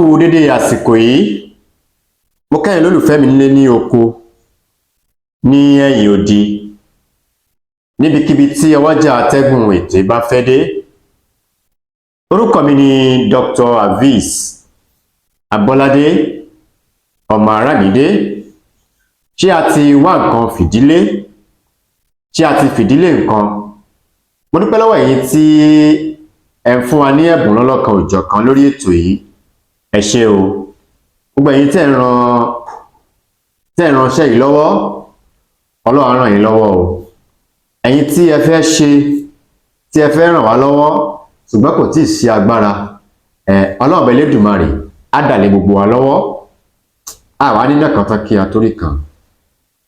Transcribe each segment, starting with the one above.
Kú dédé àsìkò yìí. Mo kẹ́yin lólùfẹ́ mi nílé, ní oko, ní ẹ̀yìn odi, níbikíbi tí ọwọ́jà atẹ́gùn ètò bá fẹ́ dé. Orúkọ mi ni Dr. Aviz Abọ́ládé ọmọ Arámidé. Ṣé a ti wá nǹkan fìdílé? Ṣé a ti fìdílé nǹkan? Mo dúpẹ́ lọ́wọ́ ẹ̀yin tí ẹ ń fún wa ní ẹ̀bùn lọ́lọ́kan òjọ̀kan lórí ètò yìí. Ẹ ṣé o. Gbogbo ẹ̀yin tẹ́ ń ránṣẹ́ yìí lọ́wọ́, Ọlọ́run á ràn yín lọ́wọ́ o. Ẹ̀yin tí ẹ fẹ́ ṣe, tí ẹ fẹ́ ràn wá lọ́wọ́, ṣùgbọ́n kò tíì sí agbára ẹ, Ọlọ́run bẹ Elédùmarè á dà lé gbogbo wa lọ́wọ́. Àwa nínú kan tán kí a torí kan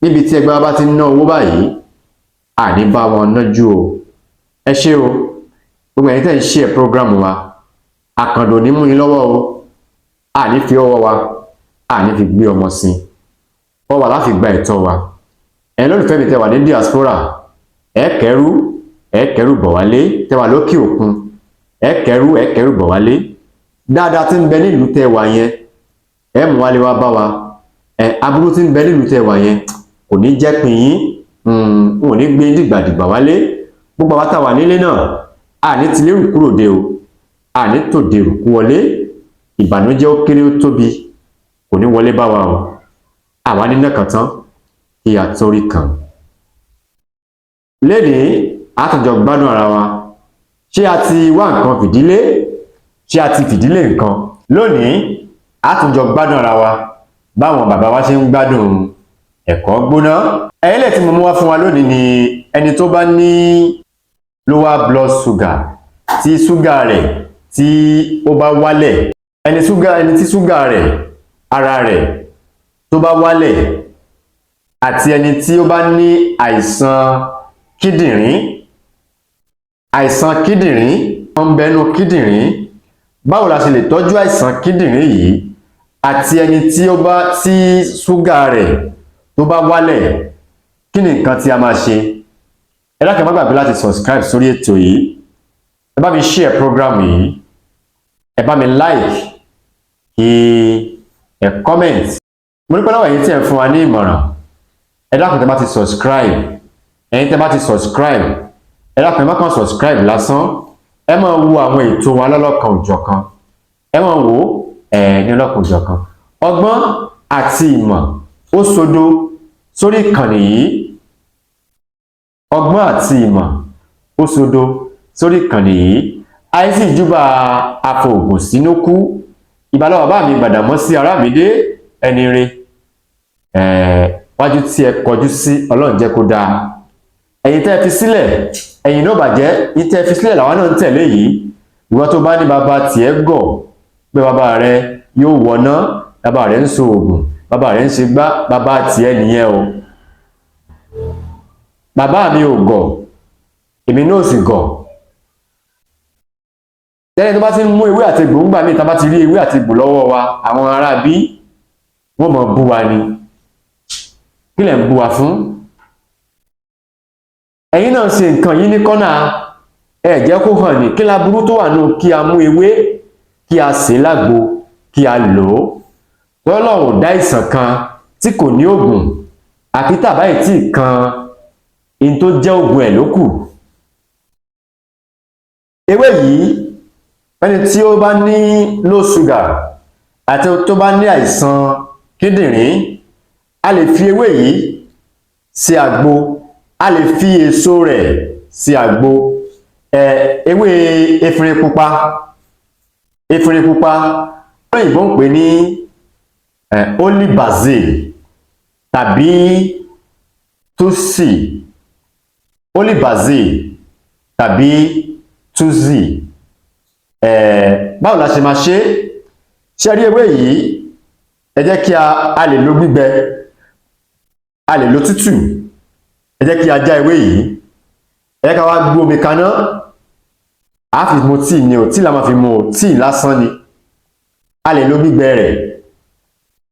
níbi tí ẹgbẹ́ wa bá ti ń ná owó báyìí, àní bá wọn nájú o. Ẹ ṣé o. Gbogbo ẹ̀yin tẹ́ ń share program wa, àkàndò ní mú yín lọ́wọ́ o. Àní fi ọwọ́ wa, àní fi gbé ọmọ sí ọ wà láfi gba ẹ̀tọ́ wa. Ẹ̀yin lólùfẹ́ mi tẹ́ wà ní diaspora, ẹ kẹ́rù, ẹ kẹ́rù bọ̀ wálé. Tẹ́ wà lókè òkun, ẹ kẹ́rù, ẹ kẹ́rù bọ̀ wálé. Dáadáa tí ń bẹ nílùú tẹ́ wà yẹn, ẹ mú wálé wá bá wa. Ẹ aburú tí ń bẹ nílùú tẹ́ wà yẹn kò ní jẹ́ pin yín, n ò ní gbé dìgbàdìgbà wálé. Gbogbo àwọn táwa nílé náà, àní ti lérù kúrò dé o, àní tòde rùkú wọlé. Ìbànújẹ́, ó kéré, ó tóbi, kò ní wọlé bá wa o. Àwa nínà kan tán kí a torí kan. Lénìí, a tún jọ gbádùn ara wa. Ṣé a ti wá nǹkan fìdílé? Ṣé a ti fìdílé nǹkan? Lónìí, a tún jọ gbádùn ara wa báwọn bàbá wa ṣe ń gbádùn ẹ̀kọ́ gbóná. Ẹ̀yìn lẹ̀ tí mo mú wá fún wa lónìí ni ẹni tó bá ní lower blood sugar, tí ṣúgà rẹ̀ tí ó bá wálẹ̀, ẹni tí ṣúgà rẹ̀, ara rẹ̀ tó bá wálẹ̀, àti ẹni tí ó bá ní àìsàn kíndìnrín. Àìsàn kíndìnrín, wọ́n ń bẹnu kíndìnrín. Báwo la ṣe lè tọ́jú àìsàn kíndìnrín yìí? Àti ẹni tí ó bá tí ṣúgà rẹ̀ tó bá wálẹ̀, kí ni nǹkan tí a máa ṣe? Ẹ dákun, má gbàgbé láti subscribe sórí ètò yìí. Ẹ bá mi share program yìí, ẹ bá mi like, kí ẹ comment. Mo ní pẹ́ lọ́wọ́ ẹ̀yin tí ẹ ń fún wa ní ìmọ̀ràn. Ẹ dákun, tẹ́ bá ti subscribe, ẹ̀yin tẹ́ bá ti subscribe, ẹ dákun, ẹ má kàn subscribe lásán. Ẹ máa wo àwọn ètò wa lọ́lọ́kan òjọ̀kan. Ẹ máa wò ẹ ní ọlọ́kan òjọ̀kan. Ọgbọ́n àti ìmọ̀ ó sodo sórí ìkànnì yìí. Ọgbọ́n àti ìmọ̀ ó sodo sórí ìkànnì yìí. Àìsí ìjúbà afọògùn sínú kú. Ìbálò bàbá mi Gbàdàmọ́sí Arámidé, ẹni re wájú tí ẹ kọjú sí, Ọlọ́run jẹ́ kó dáa. Ẹ̀yin tẹ́ ẹ fi sílẹ̀, ẹ̀yin náà bàjẹ́. Yín tẹ́ ẹ fi sílẹ̀ làwọn náà ń tẹ̀lé yìí. Ìwọ tó bá ní bàbá tiẹ̀ gọ̀ pé bàbá rẹ yóò wọná, bàbá rẹ ń so oògùn, bàbá rẹ ń ṣe gbá, bàbá tiẹ̀ nìyẹn o. Bàbá mi ò gọ̀, èmi náà sì gọ̀. Tẹ́lẹ̀ tó bá ti ń mú ewé àti egbò ńgbà míì, tá bá ti rí ewé àti egbò lọ́wọ́ wa, àwọn ará bí wọ́n mọ̀ bú wa ni. Kí lẹ̀ ń bú wa fún? Ẹ̀yin náà ṣe nǹkan yìí ní kọ́nà, ẹ jẹ́ kó hàn ní kí láburú tó wà nù kí a mú ewé, kí a sè lágbo, kí a lò ó. Tọ́lọ́run dá ìsàn kan tí kò ní ògùn, àfi tàbá ì tí kan in tó jẹ́ ògùn ẹ̀ ló kù. Ewé yìí, ẹni tí ó bá ní low sugar àti tó bá ní àìsàn kíndìnrín, a lè fi ewé yìí ṣe àgbo, a lè fi èso rẹ̀ ṣe àgbo. Ewé efinrin pupa, efinrin pupa òyìnbó ń pè ní holy basil tàbí tulsi, holy basil tàbí tulsi. Báwo la ṣe máa ṣe? Ṣe rí ewé yìí, ẹ jẹ́ kí a lè lo gbígbẹ, a lè lo tútù. Ẹ jẹ́ kí a já ewé yìí. Ẹ jẹ́ ká wá gbé omi kaná. A fi mu tíì ni o. Tíì la máa fi mu o, tíì lásán ni. A lè lo gbígbẹ rẹ̀,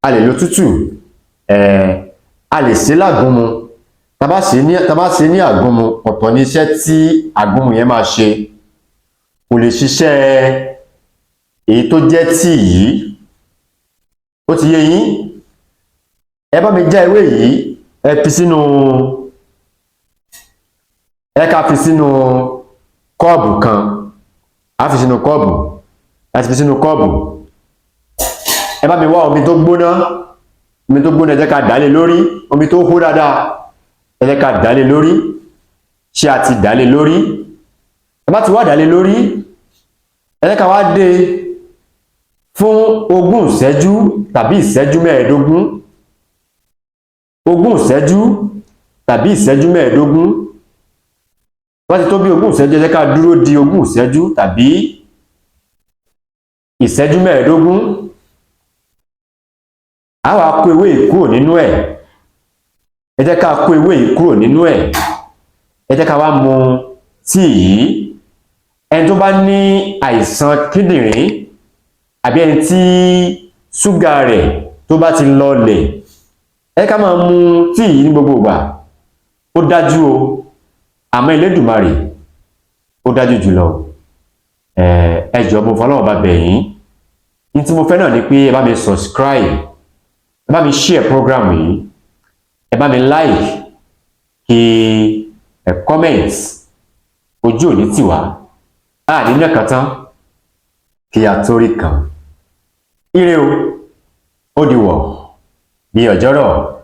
a lè lo tútù. A lè ṣe lágúnmu. Tá bá ṣe ní àgúnmu, ọ̀tọ̀ ní iṣẹ́ tí àgúnmu yẹn máa ṣe. Kò lè ṣiṣẹ́ èyí tó jẹ́ tíì yìí. Ó ti yé yín. Ẹ bá mi já ewé yìí, ẹ fi sínú, ẹ ká fi sínú kọ́ọ̀bù kan. Á fi sínú kọ́ọ̀bù, láti fi sínú kọ́ọ̀bù. Ẹ bá mi wá omi tó gbóná, omi tó gbóná. Ẹ jẹ́ ká dà lé lórí, omi tó hó dáadáa. Ẹ jẹ́ ká dà lé lórí. Ṣé a ti dà lé lórí? Ẹ bá ti wá dà lé lórí, ẹ jẹ́ ká wá dé fún 20 ìṣẹ́jú tàbí ìṣẹ́jú 15, 20 ìṣẹ́jú tàbí ìṣẹ́jú 15. Wọ́n ti tó bí 20 ìṣẹ́jú, ẹ jẹ́ ká dúró di 20 ìṣẹ́jú tàbí ìṣẹ́jú 15. A wá kó ewé yìí kúrò nínú ẹ̀. Ẹ jẹ́ ká kó ewé yìí kúrò nínú ẹ̀. Ẹ jẹ́ ká wá mu tíì yìí. Ẹni tó bá ní àìsàn kíndìnrín àbí ẹni tí ṣúgà rẹ̀ tó bá ti lọlẹ̀, ẹ ká máa mu tíì yìí ní gbogbo ìgbà. Ó dájú o, àmọ́ Elédùmarè ó dájú jùlọ. Ẹ jọ̀ọ́, mo fọlọ́run bá bẹ̀ yín. Ní tí mo fẹ́ náà ni pé ẹ bá mi subscribe, ẹ bá mi share program yìí, ẹ bá mi like, kí ẹ comment. Ojú ò ní tì wá. A ní mẹ́kan tán kí a tó rí kan. Ire o, ó di wọ̀ bí ọjọ́rọ̀.